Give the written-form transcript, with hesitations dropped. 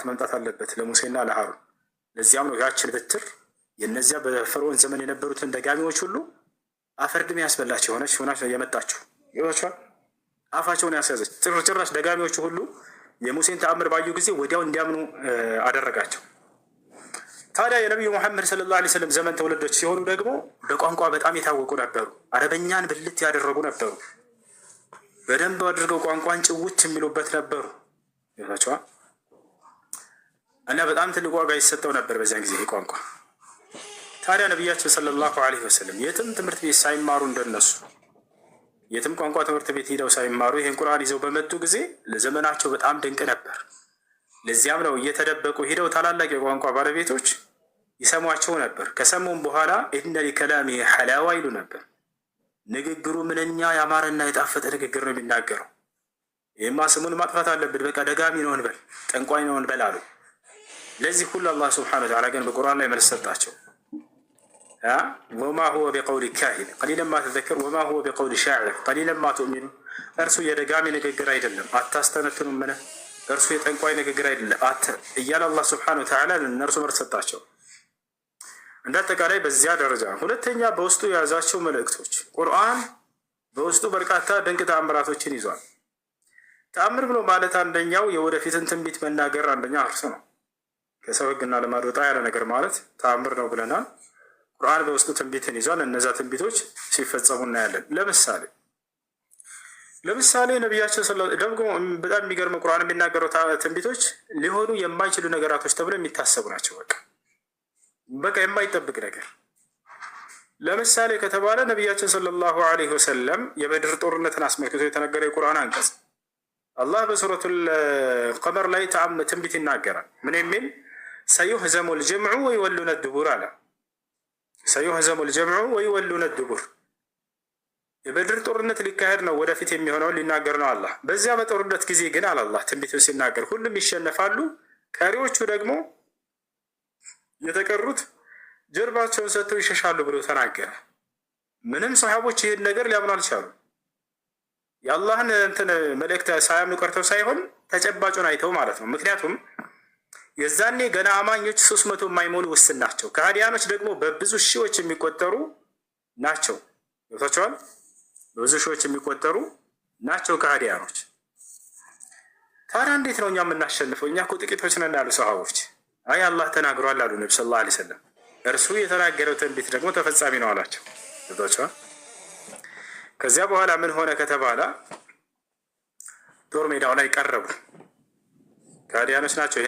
መምጣት አለበት ለሙሴና ለሃሩን። ለዚያም ነው ያችን ብትር የእነዚያ በፈርዖን ዘመን የነበሩትን ደጋሚዎች ሁሉ አፈር ድሜ ያስበላቸው የሆነች ሆና የመጣችው ይሏቸዋል። አፋቸውን ያስያዘች ጭራሽ ደጋሚዎቹ ሁሉ የሙሴን ተአምር ባዩ ጊዜ ወዲያው እንዲያምኑ አደረጋቸው። ታዲያ የነቢዩ ሙሐመድ ሰለላሁ ዐለይሂ ወሰለም ዘመን ትውልዶች ሲሆኑ ደግሞ በቋንቋ በጣም የታወቁ ነበሩ። አረበኛን ብልት ያደረጉ ነበሩ። በደንብ አድርገው ቋንቋን ጭውት የሚሉበት ነበሩ። ይሏቸዋል እና በጣም ትልቅ ዋጋ ይሰጠው ነበር በዚያን ጊዜ ይህ ቋንቋ። ታዲያ ነቢያችን ሰለላሁ ዐለይሂ ወሰለም የትም ትምህርት ቤት ሳይማሩ፣ እንደነሱ የትም ቋንቋ ትምህርት ቤት ሄደው ሳይማሩ ይህን ቁርአን ይዘው በመጡ ጊዜ ለዘመናቸው በጣም ድንቅ ነበር። ለዚያም ነው እየተደበቁ ሄደው ታላላቅ የቋንቋ ባለቤቶች ይሰሟቸው ነበር። ከሰሙም በኋላ إن لكلامه حلاوة ይሉ ነበር። ንግግሩ ምንኛ ያማረና የጣፈጠ ንግግር ነው የሚናገረው። ይህማ ስሙን ማጥፋት አለብን፣ በቃ ደጋሚ ነው እንበል፣ ጠንቋይ ነው እንበል አሉ። ለዚህ ሁሉ አላህ ስብሐነሁ ወተዓላ ግን በቁርአን ላይ መልስ ሰጣቸው። وما هو بقول كاهن قليلا ما تذكرون وما هو بقول شاعر قليلا ما تؤمنون። እርሱ የደጋሚ ንግግር አይደለም፣ አታስተነትኑም? ምን እርሱ የጠንቋይ ንግግር አይደለም እያለ አላህ ስብሐነሁ ወተዓላ እነርሱ መልስ ሰጣቸው። እንደ አጠቃላይ በዚያ ደረጃ። ሁለተኛ፣ በውስጡ የያዛቸው መልእክቶች። ቁርአን በውስጡ በርካታ ድንቅ ተአምራቶችን ይዟል። ተአምር ብሎ ማለት አንደኛው የወደፊትን ትንቢት መናገር አንደኛ እርሱ ነው። ከሰው ሕግና ልማድ ወጣ ያለ ነገር ማለት ተአምር ነው ብለናል። ቁርአን በውስጡ ትንቢትን ይዟል። እነዛ ትንቢቶች ሲፈጸሙ እናያለን። ለምሳሌ ነቢያችን ደግሞ በጣም የሚገርመው ቁርአን የሚናገረው ትንቢቶች ሊሆኑ የማይችሉ ነገራቶች ተብለው የሚታሰቡ ናቸው። በቃ የማይጠብቅ ነገር። ለምሳሌ ከተባለ ነቢያችን ሰለላሁ ዐለይሂ ወሰለም የበድር ጦርነትን አስመልክቶ የተነገረ የቁርአን አንቀጽ፣ አላህ በሱረቱል ቀመር ላይ ትንቢት ይናገራል። ምን የሚል? سيهزم الجمع ويولون الدبر አለ። سيهزم الجمع ويولون الدبر። የበድር ጦርነት ሊካሄድ ነው፣ ወደፊት የሚሆነውን ሊናገር ነው አላህ። በዚያ በጦርነት ጊዜ ግን አለ አላህ ትንቢቱን ሲናገር ሁሉም ይሸነፋሉ፣ ቀሪዎቹ ደግሞ የተቀሩት ጀርባቸውን ሰጥተው ይሸሻሉ ብሎ ተናገረ። ምንም ሰሃቦች ይህን ነገር ሊያምኑ አልቻሉ። የአላህን እንትን መልእክት ሳያምኑ ቀርተው ሳይሆን ተጨባጩን አይተው ማለት ነው። ምክንያቱም የዛኔ ገና አማኞች 300 የማይሞሉ ውስን ናቸው። ከሃዲያኖች ደግሞ በብዙ ሺዎች የሚቆጠሩ ናቸው። ገብቷቸዋል። በብዙ ሺዎች የሚቆጠሩ ናቸው ከሃዲያኖች። ታዲያ እንዴት ነው እኛ የምናሸንፈው? እኛ እኮ ጥቂቶች ነን ያሉ ሰሃቦች፣ አይ አላህ ተናግሯል አሉ ነቢ ሰለላሁ ዐለይሂ ወሰለም። እርሱ የተናገረው ትንቢት ደግሞ ተፈጻሚ ነው አላቸው። ገብቷቸዋል። ከዚያ በኋላ ምን ሆነ ከተባለ ጦር ሜዳው ላይ ቀረቡ። ከሃዲያኖች ናቸው።